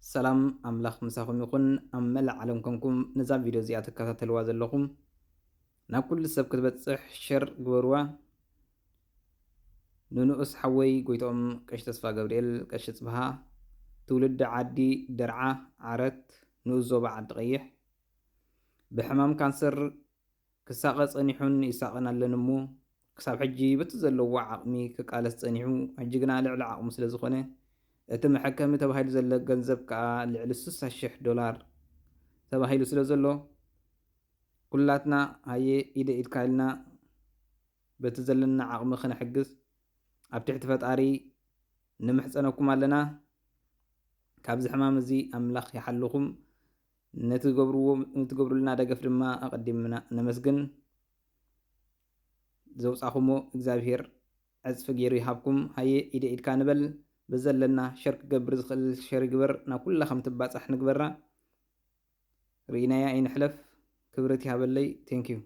ሰላም ኣምላኽ ምሳኹም ይኹን። ኣብ መላእ ዓለም ኮንኩም ነዛ ቪድዮ እዚኣ ትከታተልዋ ዘለኹም ናብ ኩሉ ሰብ ክትበጽሕ ሸር ግበርዋ። ንንኡስ ሓወይ ጎይትኦም ቀሺ ተስፋ ገብርኤል ቀሺ ጽብሃ፣ ትውልዲ ዓዲ ደርዓ ዓረት፣ ንኡስ ዞባ ዓዲ ቀይሕ፣ ብሕማም ካንሰር ክሳቐ ጸኒሑን ይሳቐን ኣለን እሞ፣ ክሳብ ሕጂ በቲ ዘለዎ ዓቕሚ ክቃለስ ጸኒሑ፣ ሕጂ ግና ልዕሊ ዓቕሙ ስለ ዝኾነ፣ እቲ መሐከሚ ተባሂሉ ዘሎ ገንዘብ ከኣ ልዕሊ ስሳ ሽሕ ዶላር ተባሂሉ ስለ ዘሎ፣ ኩላትና ሃየ ኢደ ኢድካ ኢልና በቲ ዘለና ዓቕሚ ክነሕግዝ ኣብ ትሕቲ ፈጣሪ ንምሕጸነኩም ኣለና። ካብዚ ሕማም እዚ ኣምላኽ ይሓልኹም። ነቲ ትገብርዎ-፣ ንትገብሩልና ደገፍ ድማ ኣቐዲምና ነመስግን። ዘውጻኹሞ እግዚኣብሔር ዕጽፊ ገይሩ ይሃብኩም። ሃየ ኢደ ኢድካ ንበል። በዘለና ሸር ክገብር ዝኽእል ሸር ይግበር። ናብ ኩላ ከም ትባጻሕ ንግበራ። ርኢናያ ኣይንሕለፍ። ክብረት ይሃበለይ። Thank you።